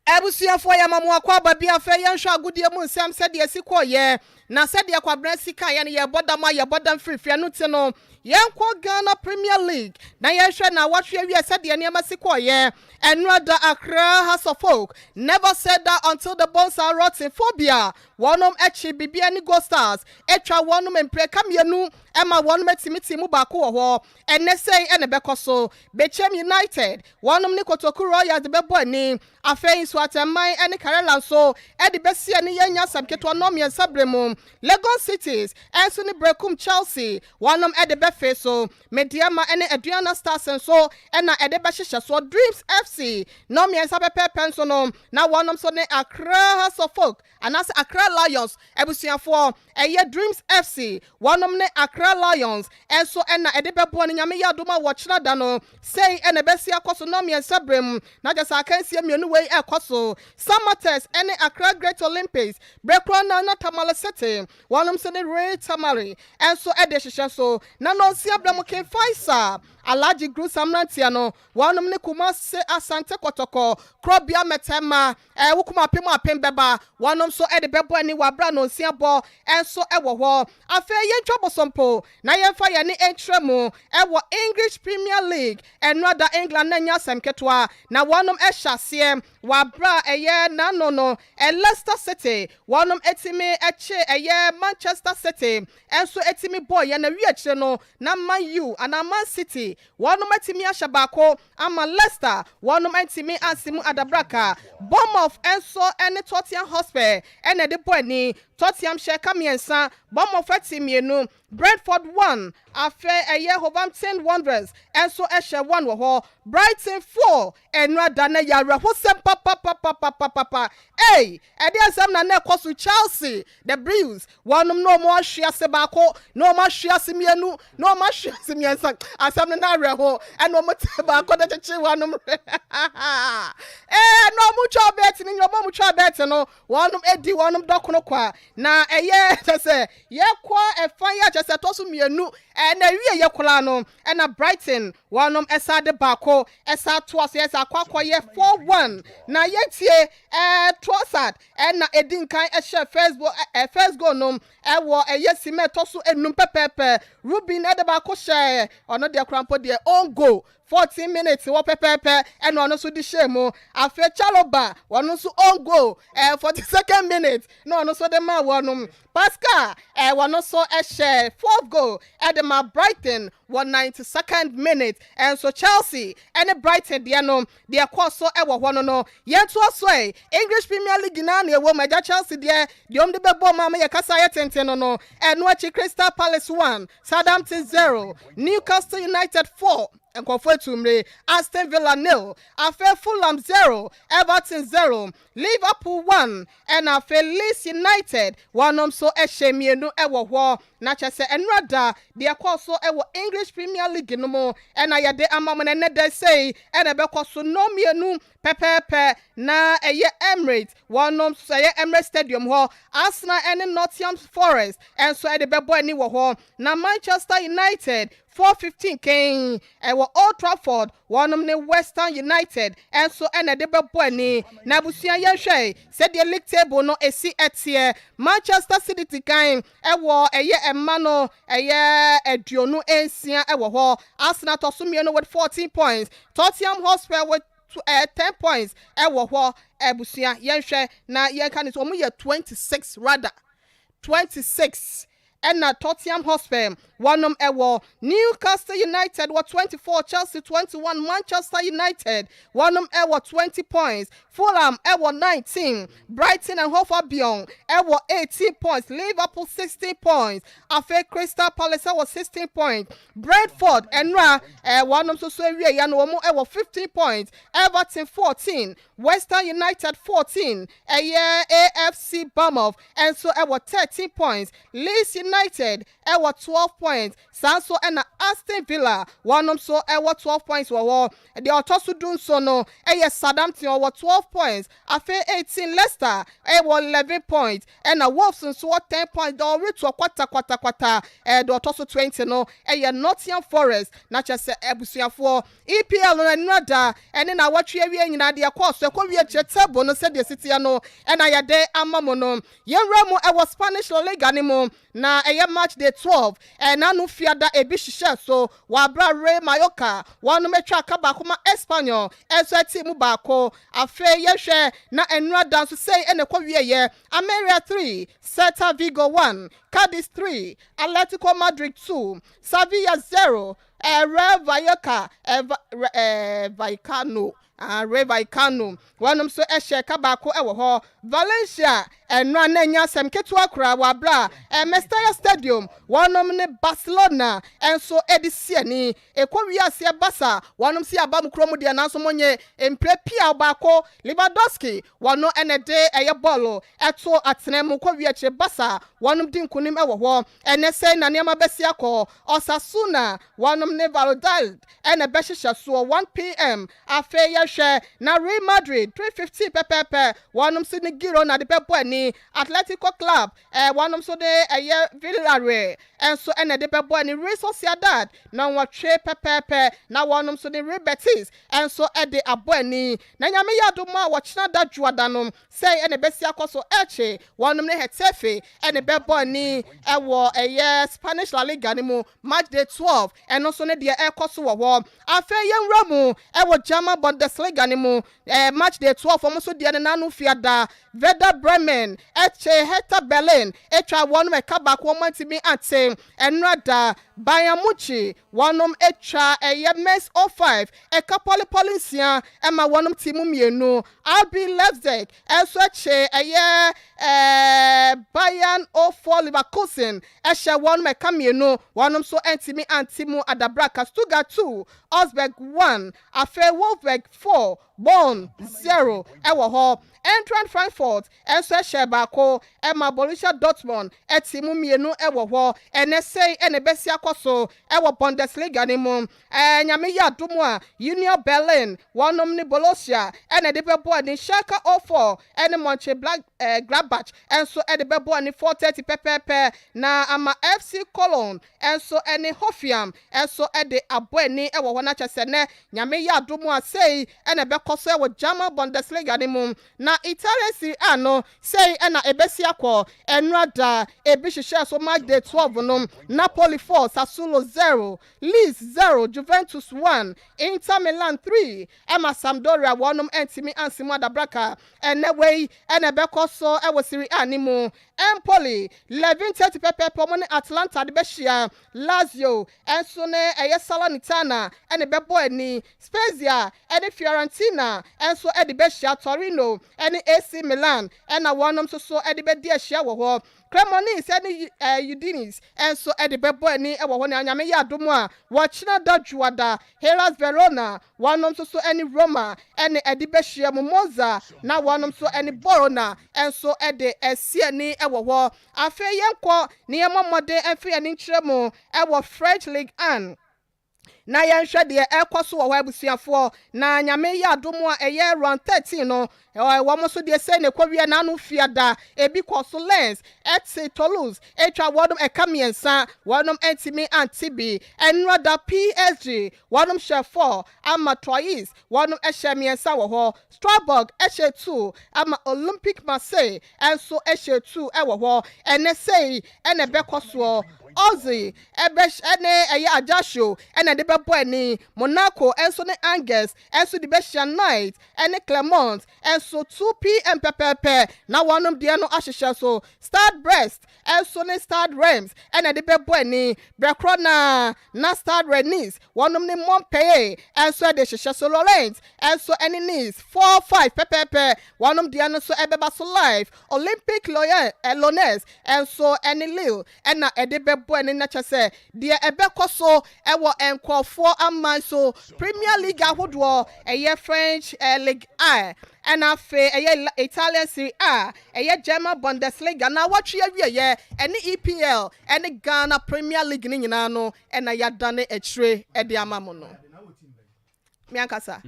Abusuafoɔ yɛma mo akwaaba bi afei yɛnhwɛ agodie mu nsɛm sɛdeɛ ɛsi kɔeɛ na sɛdeɛ Kwabena si kaeɛ no yɛbɔ dam a yɛbɔ dam firifiri ɛno nti no yɛnkɔ Ghana Premier League na yɛnhwɛ naawɔtwe awie sɛdeɛ nneɛma si kɔeɛ ɛnora da Accra Hearts of Oak never said that until the bones are rotten phobia Wɔnom akyi bibia ne Gold Stars atwa wɔnom mpreka mienu ma wɔnom atumi te mu baako wɔ hɔ. Ɛnnɛ sei na ɛbɛkɔ so. Bechem United wɔnom ne Kotoku Royals de bɛbɔ ani. Afei nso Atɛmman ne Karela nso de bɛsi ani yɛnnya asɛm ketewa nnɔnmiɛnsa berɛ mu. Legon Cities nso ne Berekum Chelsea wɔnom de bɛfee so. Medeama ne Aduana Stars nso na ɛde bɛhyehyɛ soɔ. Dreams FC nnɔnmiɛnsa pɛpɛɛpɛ nso no na wɔnom nso ne Accra Hearts of Oak anaasɛ Accra Lions abusuafoɔ, ɛyɛ Dreams FC, wɔnom ne Accra Lions nso na ɛde bɛboa no, Nyame yɛ adom a wɔkyena da no, sei na ɛbɛsi akɔ so nnɔnmiɛnsa berɛ mu, na kyerɛ sɛ akansie mmienu wei ɛrekɔ so, Samatex ne Accra Great Olympics, berɛ korɔ no ara na Tamale City, wɔnom nso ne Real Tamale nso de hyehyɛ so, na nnɔnsia berɛ mu King Faisal. Alhaji Grusah mmeranteɛ no, wɔnom ne Kumasi Asante Kɔtɔkɔ, Korɔbea Mɛtɛma, Wokum apem apem bɛba, wɔnom nso de bɛbɔ ani wɔ aberɛ a nonsia bɔ nso wɔ hɔ. Afei yɛntwa bosompo na yɛmfa yɛn ani nkyerɛ mu wɔ English Premier League. Ɛno ada England na ɛnyɛ asɛm ketewa na wɔnom hyɛ aseɛ wɔ aberɛ a ɛyɛ n'ano no Leicester City wɔnom tumi kye ɛyɛ Manchester City nso tumi bɔeɛ na wie akyire no na Man U anaa Man City wɔnom atumi ahyɛ baako ama Leicester wɔnom antumi ansi mu adabraka. Bournemouth nso ne Tottenham Hotspur na ɛde bɔ ani. Tottenham hyɛɛ ka mmiɛnsa, Bournemouth ati mmienu, Brentford 1, afei ɛyɛ Wolverhampton Wanderers nso hyɛ 1 wɔ hɔ. Brighton 4, ɛno ada no yɛ awerɛhosɛm papapapapapapa. Ei! Ɛdeɛn nsɛm na na ɛkɔ so Chelsea, The Blues, wɔnom na wɔn ahwe ase baako, na wɔn ahwe ase mmienu, na wɔn ahwe ase mmiɛnsa. Asɛm no na awerɛho, ɛna wɔn te baako de kyekye wɔnom. Ee, na wɔn twa bɛɛte no nyina, wɔn twa bɛɛte no, wɔnom edi wɔnom dɔkono kwa. Na ɛyɛ kyɛ sɛ yɛkɔ ɛfa yi a kyɛ sɛ ɛtɔ so mmienu, ɛna ewie yɛ koraa no, ɛna Brighton wɔnom ɛsa de baako ɛsa toa so yɛ sɛ akɔ akɔyɛ 4-1. Na yɛntie ɛɛ Trossard Ɛna edi nkan hyɛɛ first goal ɛ first goal no wɔ ɛyɛ simma ɛtɔ so enum pɛpɛɛpɛ. Rubin de baako hyɛɛ ɔno deɛ koraa mpo deɛ own goal 14 minutes wɔ pɛpɛɛpɛ ɛna ɔno nso de hyɛɛ mu. Afei Chalobah ɔno nso own goal ɛ 42nd minute na ɔno nso de maa wɔnom. Pascal ɛ ɔno nso hyɛɛ fourth goal de maa Brighton wɔ 92nd minute. Ɛnso Chelsea ne Brighton deɛ no Deɛ ɛkɔɔ so wɔ hɔ no no, yɛntoa so ɛ. English Premier League no ara na ɛwɔ mu. Agya Chelsea deɛ, deɛ wɔde bɛbɔ mu ama yɛkasa ayɛ tenten no no, ɛno akyi Crystal Palace 1, Southampton 0, Newcastle United 4, nkurɔfoɔ atu mmire, Aston Villa 0, afei Fulham 0, Everton 0, Liverpool 1, ɛna afei Leeds United wɔnom nso hyɛ mmienu wɔ hɔ. Na kyerɛ sɛ ɛnora da deɛ ɛkɔɔ so wɔ English Premier League no mu na yɛde ama mo no ɛnnɛ da sei na ɛbɛkɔ so nnɔn mmienu pɛpɛɛpɛ na ɛyɛ Emirates wɔnom nso ɛyɛ Emirates Stadium hɔ Arsenal ne Nottingham Forest nso de bɛbɔ ani wɔ hɔ na Manchester United 4:15 kɛn wɔ Old Trafford, wɔnom ne West Ham United nso na ɛde bɛbɔ ani. Na abusua yɛnhwɛ sɛdeɛ league table no ɛsi teɛ. Manchester City di kan wɔ ɛyɛ mma no ɛyɛ 26 wɔ hɔ. Arsenal tɔ so mmienu with 14 points. Tottenham Hotspur with 10 points wɔ hɔ. Abusua yɛnhwɛ na yɛnka ne sɛ wɔn yɛ 26 rather 26 Ɛna Tottenham Hotspur wɔnom wɔ Newcastle United wɔ 24, Chelsea 21, Manchester United wɔnom wɔ 20 points, Fulham wɔ 19, Brighton and Hove Albion wɔ 18 points, Liverpool 16 points, afei Crystal Palace wɔ 16 points, Brentford ɛnora wɔnom nso so awieɛ no wɔn wɔ 15 points, Everton 14, West Ham United 14, ɛyɛ AFC Bournemouth nso wɔ 13 points, Leeds United wɔ 12 points, saa nso na Aston Villa wɔnom nso wɔ 12 points wɔ hɔ. Deɛ ɔtɔ so dunson no yɛ Southampton ɔwɔ 12 points, afei 18 Leicester wɔ 11 points, ɛna Wolves nso wɔ 10 points, deɛ ɔretoɔ kwatakwatakwata deɛ ɔtɔ so 20 no yɛ Nottingham Forest, na kyerɛ sɛ abusuafoɔ EPL no nnora da ne naawɔtwe awiei nyinaa deɛ ɛkɔɔ so ɛkɔ wie kyerɛ table no sɛdeɛ ɛsi teɛ no na yɛde ama mo no. Yɛnwura mu wɔ Spanish La Liga no mu na ɛyɛ match day 12 ɛna no fiada ebi hyehyɛɛ so wɔ aberɛ a Real Mallorca wɔnom atwa aka baako ma Espanyol nso ati mu baako. Afei yɛhwɛ na nnora da nso sei na ɛkɔ wieɛ Almeria 3, Celta Vigo 1, Cadiz 3, Atletico Madrid 2, Sevilla 0, Rayo Valleca, Vallecano, Rayo Vallecano, wɔnom nso hyɛ ka baako wɔ hɔ. Valencia, ɛno a na ɛnyɛ asɛm ketewa koraa wɔ abere a Mestalla Stadium, wɔnom ne Barcelona nso de si ani. Ɛkɔ wiaseɛ Barca, wɔnom si aba mu kurom deɛ nanso monye mpire pia baako. Lewandowski, wɔno na ɛde ɛyɛ bɔɔlo ɛto atena mu kɔ wie akyire Barca, wɔnom di nkonim. nkonim wɔ hɔ. Ɛnnɛ sɛn na nneɛma bɛsi akɔ? Osasuna wɔnom ne Valladolid na ɛbɛhyehyɛ soɔ 1 pm. Afei yɛhwɛ na Real Madrid 3:15 pɛpɛɛpɛ wɔnom nso ne Girona de bɛbɔ ani. Atletico Club wɔnom nso ne ɛyɛ Villarreal nso na ɛde bɛbɔ ani. Real Sociedad nnɔnwɔtwe pɛpɛɛpɛ na wɔnom nso ne Real Betis nso de abɔ ani. Na Nyame yɛ adom a wɔkyena da Dwoada no Sɛi na ɛbɛsi akɔ so, Elche wɔnom ne Getafe na ɛbɛbɔ ani wɔ ɛyɛ Spanish La Liga no mu, match day 12, ɛno nso ne deɛ ɛrekɔ so wɔ hɔ. Afei yɛnwura mu wɔ German Bundesliga no mu, match day 12, wɔn nso deɛ no n'ano fiada, Werder Bremen kye Hertha Berlin twa wɔnom ɛka baako wɔn antumi ante. Ɛnora da, Bayern Munich wɔnom twa ɛyɛ Mainz 05 ɛka pɔlepɔle nsia ma wɔnom te mu mmienu. RB Leipzig nso kyee ɛyɛ Bayern 04 Leverkusen hyɛ wɔnom ɛka mmienu, wɔnom nso antumi ante mu adabraka. Stuttgart 2, Augsburg 1, afei Wolfsburg 4, Bonn 0 wɔ hɔ. Eintracht Frankfurt nso hyɛɛ baako ma Borussia Dortmund te mu mmienu wɔ hɔ. Ɛnnɛ sei na ɛbɛsi akɔ so wɔ Bundesliga no mu. Ɛɛ Nyame yɛ adom a, Union Berlin wɔnom ne Borussia na ɛde bɛbɔ ani, Schalke 04 ne Mönchengladbach nso de bɛbɔ ani 4:30 pɛpɛɛpɛ, na ama FC Cologne nso ne Hoffenheim nso de abɔ ani wɔ hɔ. Na kyerɛ sɛ nnɛ Nyame yɛ adom a, sei na ɛbɛkɔ so wɔ German Bundesliga no mu. Na Italian Serie A no, sei na ɛbɛsi akɔ, Ɛnora da ebi hyehyɛɛ so match day 12 no, Napoli 4, Sassuolo 0, Leeds 0, Juventus 1, Inter Milan 3, ɛma Sampdoria wɔnom antumi ansi mu adabraka. Ɛnnɛ wei na ɛbɛkɔ so wɔ Serie A no mu. Empoli, 11:30 pɛpɛɛpɛ wɔn ne Atalanta de bɛhyia. Lazio nso ne ɛyɛ Salernitana na ɛbɛbɔ ani. Spezia ne Fiorentina nso de bɛhyia. Torino ne AC Milan na wɔnom nso so de bɛdi ahyia wɔ hɔ. Cremonese ne Udinese nso de bɛbɔ ani wɔ hɔ. Na Nyame yɛ adom a, wɔkyena da Dwoada, Hellas Verona wɔnom nso so ne Roma ne ɛde bɛhyia mu, Monza na wɔnom nso ne Bologna nso de asi ani wɔ hɔ. Afei yɛnkɔ na yɛmmɔ mmɔden mfa yɛn ani nkyerɛ mu wɔ French Ligue 1. Na yɛnhwɛ deɛ ɛrekɔ so wɔ hɔ abusuafoɔ. Na Nyame yɛ adom a ɛyɛ round 13 no, wɔn nso deɛ sei na ɛkɔ wie n'ano fiada. Ebi kɔ so Lens ɛte Toulouse atwa wɔnom ɛka mmiɛnsa, wɔnom antumi ante bi. Ɛnora da PSG wɔnom hyɛ 4 ama Troyes wɔnom hyɛ mmiɛnsa wɔ hɔ. Strasbourg hyɛ 2 ama Olympique Marseille nso hyɛ 2 wɔ hɔ. Ɛnɛ sei na ɛbɛkɔ soɔ. Ozzy ɛbɛ ne ɛyɛ Ajaccio na ɛde bɛbɔ ani, Monaco nso ne Angers nso de bɛhyia Nice ne Clermont nso 2pm pɛpɛɛpɛ na wɔnom deɛ no ahyehyɛ so. Stade Brest nso ne Stade Reims na ɛde bɛbɔ ani, berɛ korɔ no ara na Stade Rennes wɔnom ne Montpellier nso de hyehyɛ so. Lorient nso ne Nice 4, 5 pɛpɛɛpɛ wɔnom deɛ no nso ɛbɛba so live. Olympique Lyonnais nso ne Lille na ɛde bɛbɔ ani na kyerɛ sɛ deɛ ɛbɛkɔ so wɔ nkurɔfoɔ aman so Premier League ahodoɔ, ɛyɛ French Ligue 1, ɛna afei ɛyɛ Italian Serie A, ɛyɛ German Bundesliga na awɔtwe awieɛ ɛne EPL ɛne Ghana Premier League no nyinaa no ɛna yɛadane akyire de ama mo no. Me ankasa.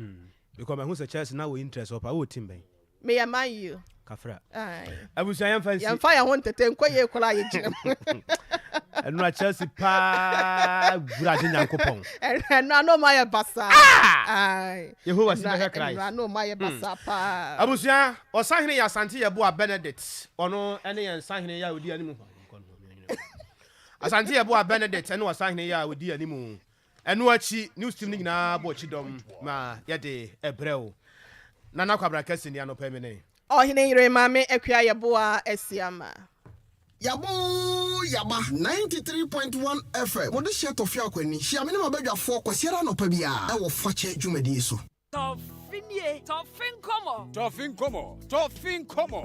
Because mahu sɛ Chelsea na wɔ interest wɔ paa, wowɔ team bɛn? Meyɛ Man U. Kafra. Abusua yɛmfa nsi. Yɛmfa yɛn ho ntete nkɔ yie koraa yɛgyina mu. Ɛnora Chelsea paa wurade Nyankopɔn. Ɛnora no ma yɛ basaa. Ah! Yehowa si bɛhwɛ Christ. Ɛnora no ma yɛ basaa paa. Abusua, Ɔsahene yɛ Asante Yeboah Benedict. Ɔno ɛne yɛn sahene yɛ a odi anim. Asante Yeboah Benedict ɛne ɔsahene yɛ a odi anim. Ɛno akyi, news team no nyinaa bɔɔ kyidɔm ma yɛde brɛ wo. Nana Kwabena Kɛse ni anɔpa yi me ne. Ɔhene yere Maame Akua Yeboah Asiamah. Yaboo Yaba 93.1 FM Mode hyɛ Tɔfe Akwani Hyia me ne m'abadwafoɔ Kwasiada anɔpa biara ɛwɔ Fakyɛ dwumadie so. Tɔfe nie, tɔfe nkɔmɔ. Tɔfe nkɔmɔ, tɔfe nkɔmɔ.